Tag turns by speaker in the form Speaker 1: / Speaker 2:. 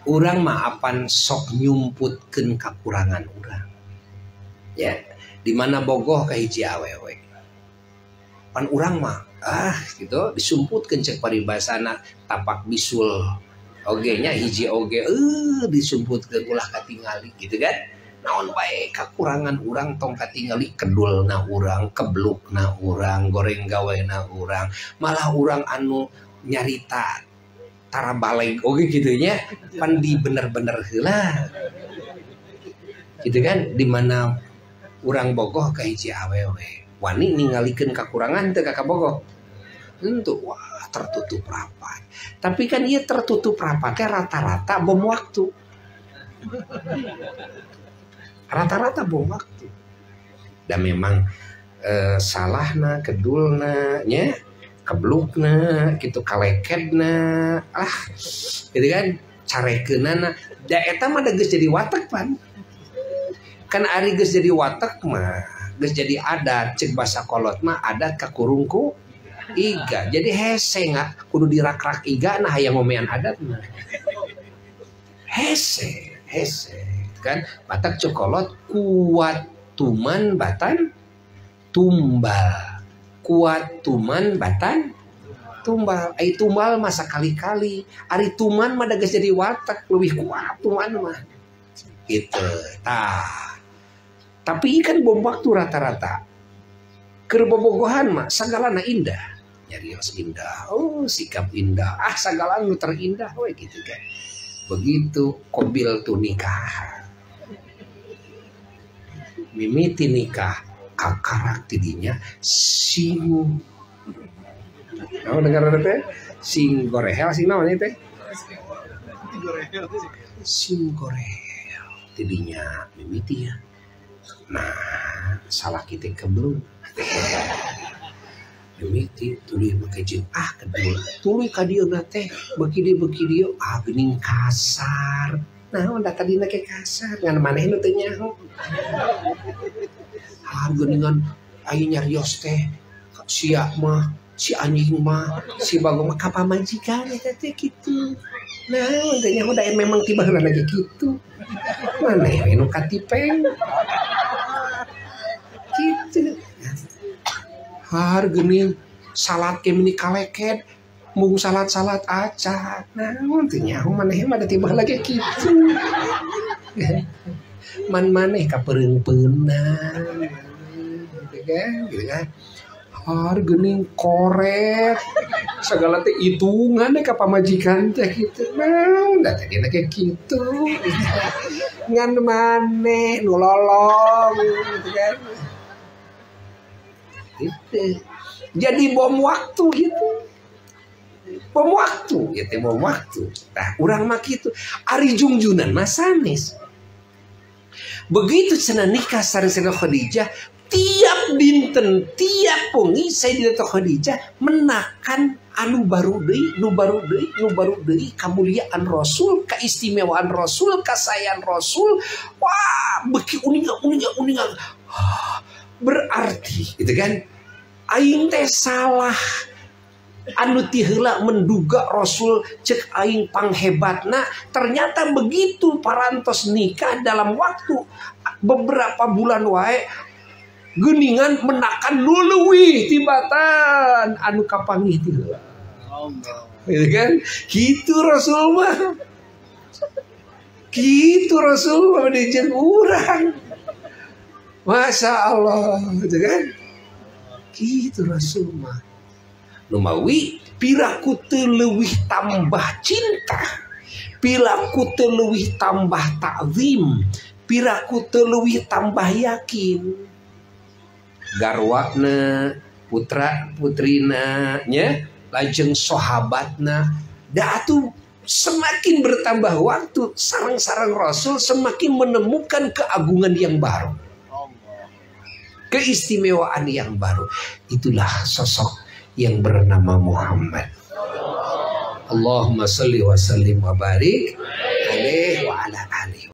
Speaker 1: Urang mah apan sok nyumputkeun kakurangan urang. Ya, di mana bogoh ka hiji awewe. Pan urang mah ah gitu disumputkeun cek paribasana tapak bisul oge nya hiji oge disumputkeun ulah katingali gitu kan. Naon bae kakurangan urang tong katingali kedulna urang, keblukna urang, goreng gawena urang, malah urang anu nyarita tara baleg oge kitu nya pan di bener-bener heula. Gitu kan di mana urang bogoh ka hiji awewe. Wani ningalikeun kakurangan teu ka kabogoh. Tentu wah tertutup rapat. Tapi kan ieu tertutup rapatnya rata-rata bom waktu. Rata-rata bom waktu. Dan memang salahna, kedulna, nya, keblukna, gitu kalekedna, ah, gitu kan, carekeunana. Da eta mah da geus jadi watek pan. Kan ari geus jadi watek mah, geus jadi adat, cek basa kolot mah adat kakurungku iga. Jadi hese nggak kudu dirak-rak iga nah hayang ngomean adat mah. Hese, hese. Kan batak cokolot kuat tuman batan tumbal, kuat tuman batan tumbal. Ai tumbal masa kali-kali, ari tuman mah da geus jadi watak leuwih kuat tuman mah gitu. Tah tapi kan bom waktu rata-rata keur bobogohan mah sagalana indah, nyarios indah, oh sikap indah, ah sagalana nu terindah we gitu kan. Begitu kobil tuh nikah, mimiti nikah kakarak tidinya sing naon dengar teh sing gorehel sing naon teh sing gorehel tidinya mimiti ya. Nah salah kita kebelum mimiti tuluy make jeung ah kedul tuluy ka dieu teh beuki dieu ah geuning kasar. Nah, udah tadi nak kasar, ngan maneh nu teu nyaho. Ah, geuningan aya nyarios teh, sia mah, si anjing mah, si bagong mah ka pamajikan eta teh kitu. Nah, teu nyaho da memang tiba heula lagi kitu. Maneh we nu katipeng. Kitu. Har geuning salat ke meni kaleket. Mung salat-salat acan. Naon teu nyaho maneh mah da tiba lagi kitu. Man maneh kapereung-peunang. Gitu kan, gitu kan. Har geuning koret. Sagala teh hitungan deh ka pamajikan teh kitu. Naon da teh dina ke kitu. Ngan maneh nu lolong gitu kan. Gitu. Jadi bom waktu gitu. Bom waktu, ya teh bom waktu. Nah, urang mah kitu. Ari jungjunan mah sanes. Begitu cenah nikah sareng Sayyidah Khadijah, tiap dinten, tiap wengi Sayyidah Khadijah menakan anu baru deui, nu baru deui, nu baru deui kamuliaan Rasul, keistimewaan Rasul, kasayang Rasul. Wah, beuki uninga uninga uninga. Berarti gitu kan. Aing teh salah. Anu ti heula menduga Rasul cek aing panghebatna, ternyata begitu parantos nikah dalam waktu beberapa bulan wae geuningan menakan nu leuwih tibatan anu kapanggih ti heula. Gitu kan? Kitu Rasul mah. Kitu Rasul mah dijeun urang. Masya Allah, gitu kan? Kitu Rasul mah. Numawi piraku teu leuwih tambah cinta, piraku teu leuwih tambah takzim, piraku teu leuwih tambah yakin. Garwana, putra putrina nya, lajeng sahabatna, da atuh semakin bertambah waktu sareng-sareng Rasul semakin menemukan keagungan yang baru, keistimewaan yang baru. Itulah sosok yang bernama Muhammad. Allahumma salli wa sallim wa barik alaihi wa ala alihi.